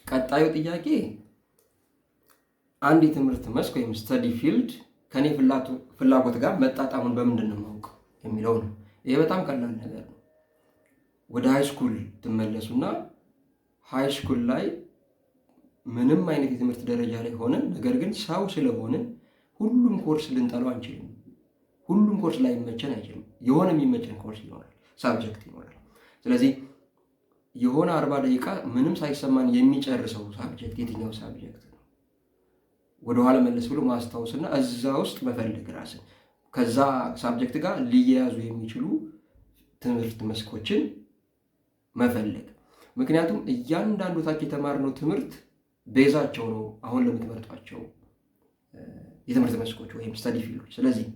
ቀጣዩ ጥያቄ አንድ የትምህርት መስክ ወይም study field ከኔ ፍላጎት ጋር መጣጣሙን በምንድን ነው የማውቀው የሚለው ነው። ይሄ በጣም ቀላል ነገር ነው። ወደ high school ትመለሱና high school ላይ ምንም አይነት የትምህርት ደረጃ ላይ ሆነን፣ ነገር ግን ሰው ስለሆንን ሁሉም ኮርስ ልንጠላው አንችልም። ሁሉም ኮርስ ላይመቸን አይችልም። የሆነ የሚመቸን ኮርስ ይኖራል፣ subject ይኖራል። ስለዚህ የሆነ 40 ደቂቃ ምንም ሳይሰማን የሚጨርሰው subject የትኛው subject ነው? ወደኋላ መለስ ብሎ ማስታወስና እዛ ውስጥ መፈለግ፣ ራስን ከዛ subject ጋር ሊያያዙ የሚችሉ ትምህርት መስኮችን መፈለግ። ምክንያቱም እያንዳንዱ ታች የተማርነው ትምህርት base ኣቸው ነው አሁን ለምትመርጧቸው የትምህርት መስኮች ወይም study field ኦች። ስለዚህ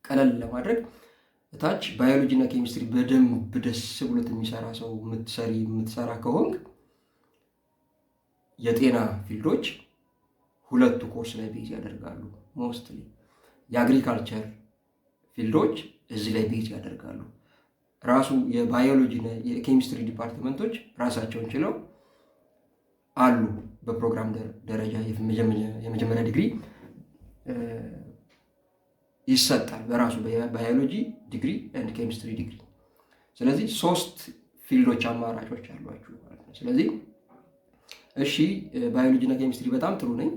ቀለል ለማድረግ እታች ባዮሎጂ እና ኬሚስትሪ በደንብ ደስ ብሎት የሚሰራ ሰው፣ የምትሰሪ፣ የምትሰራ ከሆንክ የጤና field ኦች ሁለቱ ኮርስ ላይ base ያደርጋሉ። Mostly የ agriculture field ኦች እዚህ ላይ base ያደርጋሉ። ራሱ የባዮሎጂ እና የኬሚስትሪ department ኦች ራሳቸውን ችለው አሉ። በፕሮግራም ደረጃ የመጀመሪያ ዲግሪ ይሰጣል በራሱ biology degree and chemistry degree። ስለዚህ ሶስት field ኦች አማራጮች አሏችሁ ማለት ነው። ስለዚህ እሺ፣ ባዮሎጂ እና ኬሚስትሪ በጣም ጥሩ ነኝ፣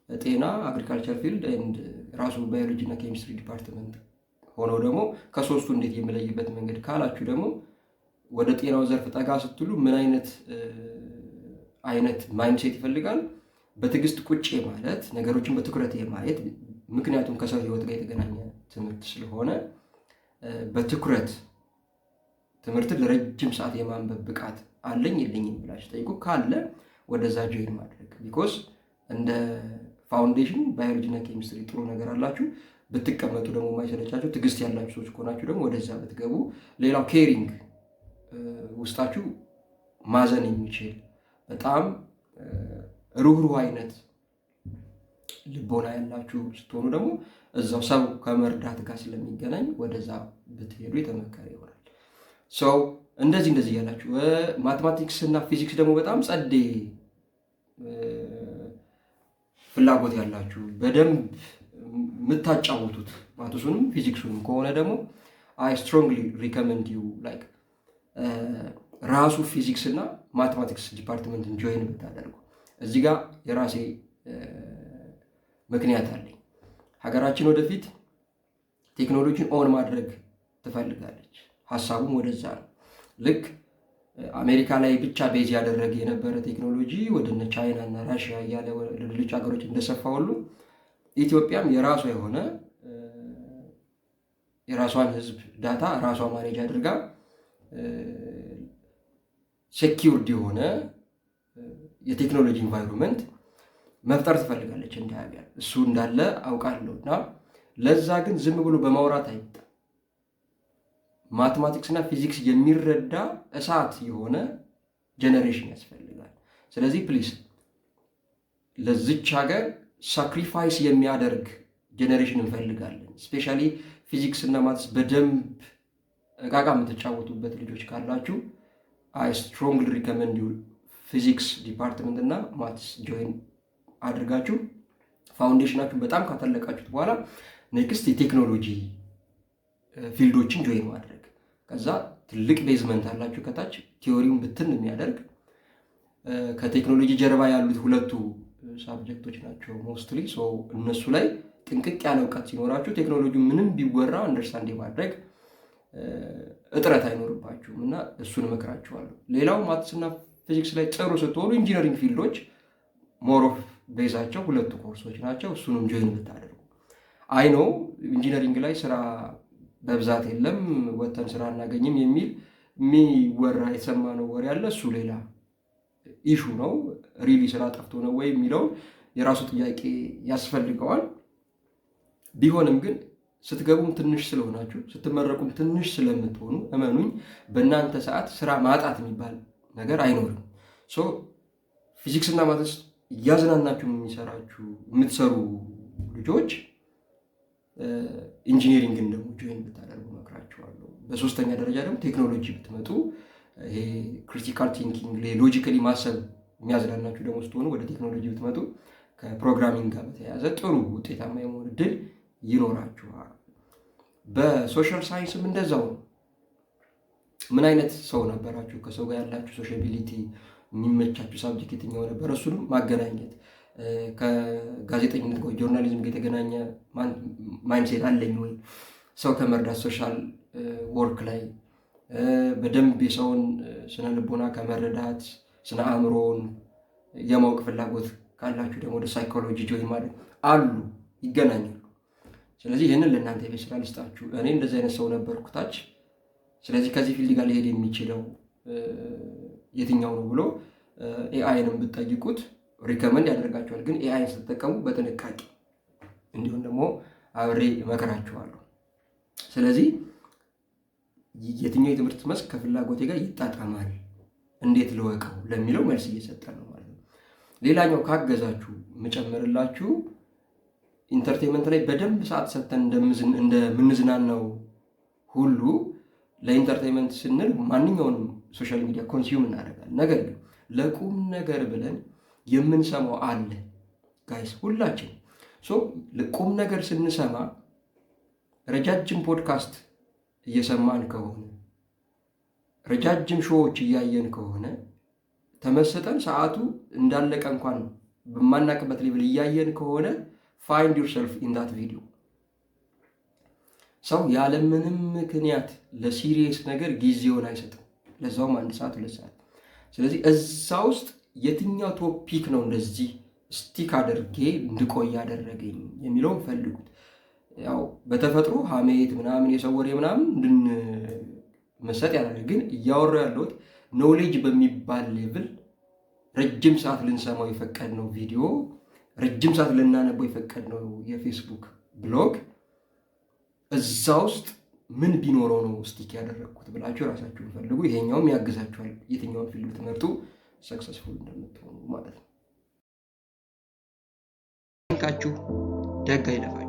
ጤና፣ agriculture field and ራሱ ባዮሎጂ እና chemistry department ሆነው ደግሞ ከሶስቱ እንዴት የምለይበት መንገድ ካላችሁ ደግሞ ወደ ጤናው ዘርፍ ጠጋ ስትሉ ምን አይነት mindset ይፈልጋል? በትዕግስት ቁጭ ማለት፣ ነገሮችን በትኩረት የማየት፣ ምክንያቱም ከሰው ህይወት ጋር የተገናኘ ትምህርት ስለሆነ በትኩረት ትምህርትን ለረጅም ሰዓት የማንበብ ብቃት አለኝ የለኝም ብላችሁ ጠይቁ። ካለ ወደዛ join ማድረግ፣ because እንደ foundation ባዮሎጂ እና ኬሚስትሪ ጥሩ ነገር አላችሁ። ብትቀመጡ ደግሞ የማይሰለቻችሁ፣ ትዕግስት ያላችሁ ሰዎች ከሆናችሁ ደግሞ ወደዛ ብትገቡ። ሌላው caring፣ ውስጣችሁ ማዘን የሚችል፣ በጣም ሩህሩህ አይነት ልቦና ያላችሁ ስትሆኑ ደግሞ እዛው ሰው ከመርዳት ጋር ስለሚገናኝ ወደዛ ብትሄዱ የተመከረ ይሆናል። So እንደዚህ እንደዚህ እያላችሁ mathematics እና ፊዚክስ ደግሞ በጣም ጸዴ ፍላጎት ያላችሁ፣ በደንብ የምታጫውቱት maths ኡንም ፊዚክሱንም ከሆነ ደግሞ I strongly recommend you like ራሱ ፊዚክስ እና mathematics department ን join ብታደርጉ። እዚህ ጋር የራሴ ምክንያት አለኝ። ሀገራችን ወደፊት ቴክኖሎጂን own ማድረግ ትፈልጋለች። ሀሳቡም ወደዛ ነው። ልክ አሜሪካ ላይ ብቻ base ያደረገ የነበረ ቴክኖሎጂ ወደ ቻይና እና ራሽያ እያለ ወደ ሌሎች ሀገሮች እንደሰፋ ሁሉ ኢትዮጵያም የራሷ የሆነ፣ የራሷን ሕዝብ data ራሷ manage አድርጋ secured የሆነ የቴክኖሎጂ environment መፍጠር ትፈልጋለች እንደ ሀገር። እሱ እንዳለ አውቃለሁ እና ለዛ ግን ዝም ብሎ በማውራት አይመጣም። Mathematics እና ፊዚክስ የሚረዳ እሳት የሆነ generation ያስፈልጋል። ስለዚህ please ለዚች ሀገር sacrifice የሚያደርግ generation እንፈልጋለን። Especially ፊዚክስ እና maths በደንብ እቃቃ የምትጫወቱበት ልጆች ካላችሁ I strongly recommend physics department እና maths join አድርጋችሁ foundation ኣችሁን በጣም ካተለቃችሁት በኋላ next የቴክኖሎጂ field ኦችን join ማድረግ፣ ከዛ ትልቅ basement አላችሁ ከታች theory ውን ብትን የሚያደርግ። ከቴክኖሎጂ ጀርባ ያሉት ሁለቱ subject ኦች ናቸው mostly። እነሱ ላይ ጥንቅቅ ያለ እውቀት ሲኖራችሁ ቴክኖሎጂ ምንም ቢወራ understand የማድረግ እጥረት አይኖርባችሁም እና እሱን እመክራችኋለሁ። ሌላው maths ና ፊዚክስ ላይ ጥሩ ስትሆኑ engineering field ኦች more of base ኣቸው ሁለቱ ኮርሶች ናቸው። እሱንም join ብታደርጉ። I know engineering ላይ ስራ በብዛት የለም፣ ወተን ስራ አናገኝም የሚል የሚወራ የተሰማነው ወሬ አለ። እሱ ሌላ issue ነው። Really ስራ ጠፍቶ ነው ወይ የሚለውን የራሱ ጥያቄ ያስፈልገዋል። ቢሆንም ግን ስትገቡም ትንሽ ስለሆናችሁ ስትመረቁም ትንሽ ስለምትሆኑ እመኑኝ በእናንተ ሰዓት ስራ ማጣት የሚባል ነገር አይኖርም። So ፊዚክስ እና maths እያዝናናችሁ የሚሰራችሁ የምትሰሩ ልጆች engineering ን ደግሞ join ብታደርጉ መክራችኋለሁ። በሶስተኛ ደረጃ ደግሞ ቴክኖሎጂ ብትመጡ ይሄ critical thinking፣ logically ማሰብ የሚያዝናናችሁ ደግሞ ስትሆኑ ወደ ቴክኖሎጂ ብትመጡ ከ programming ጋር በተያያዘ ጥሩ ውጤታማ የመሆን እድል ይኖራችኋል። በ social science ም እንደዛው ነው። ምን አይነት ሰው ነበራችሁ? ከሰው ጋር ያላችሁ sociability፣ የሚመቻችሁ subject የትኛው ነበር? እሱንም ማገናኘት፣ ከጋዜጠኝነት ጋር journalism ጋር የተገናኘ mindset አለኝ ወይ? ሰው ከመርዳት፣ social work ላይ በደንብ የሰውን ስነ ልቦና ከመረዳት፣ ስነ አእምሮውን የማወቅ ፍላጎት ካላችሁ ደግሞ ወደ psychology join ማለት አሉ፣ ይገናኛሉ። ስለዚህ ይህንን ለእናንተ የቤት ስራ ልስጣችሁ። እኔ እንደዚህ አይነት ሰው ነበርኩ ታች። ስለዚህ ከዚህ field ጋር ሊሄድ የሚችለው የትኛው ነው ብሎ AI ንም ብትጠይቁት recommend ያደርጋችኋል። ግን AI ን ስትጠቀሙ በጥንቃቄ እንዲሁም ደግሞ አብሬ እመክራችኋለሁ። ስለዚህ የትኛው የትምህርት መስክ ከፍላጎቴ ጋር ይጣጣማል፣ እንዴት ልወቀው ለሚለው መልስ እየሰጠን ነው ማለት ነው። ሌላኛው ካገዛችሁ የምጨምርላችሁ፣ entertainment ላይ በደንብ ሰዓት ሰጥተን እንደምንዝናናው ሁሉ ለ entertainment ስንል ማንኛውንም social media consume እናደርጋለን። ነገር ግን ለቁም ነገር ብለን የምንሰማው አለ guys፣ ሁላችን። So ለቁም ነገር ስንሰማ ረጃጅም ፖድካስት እየሰማን ከሆነ፣ ረጃጅም show ዎች እያየን ከሆነ፣ ተመስጠን ሰዓቱ እንዳለቀ እንኳን በማናቅበት level እያየን ከሆነ find yourself in that video። ሰው ያለምንም ምክንያት ለ serious ነገር ጊዜውን አይሰጥም። ለዛውም 1 ሰዓት፣ 2 ሰዓት። ስለዚህ እዛ ውስጥ የትኛው topic ነው እንደዚህ stick አድርጌ እንድቆይ ያደረገኝ የሚለውን ፈልጉት። ያው በተፈጥሮ ሀሜት ምናምን፣ የሰው ወሬ ምናምን እንድንመሰጥ ያደርግ፣ ግን እያወራሁ ያለሁት knowledge በሚባል level ረጅም ሰዓት ልንሰማው የፈቀድነው ቪዲዮ፣ ረጅም ሰዓት ልናነበው የፈቀድነው የፌስቡክ ብሎግ፣ እዛ ውስጥ ምን ቢኖረው ነው stick ያደረግኩት ብላችሁ ራሳችሁን ፈልጉ። ይሄኛውም ያግዛችኋል የትኛውን field ብትመርጡ successful እንደምትሆኑ ማለት ነው። ካችሁ ደግ አይለፋችሁ።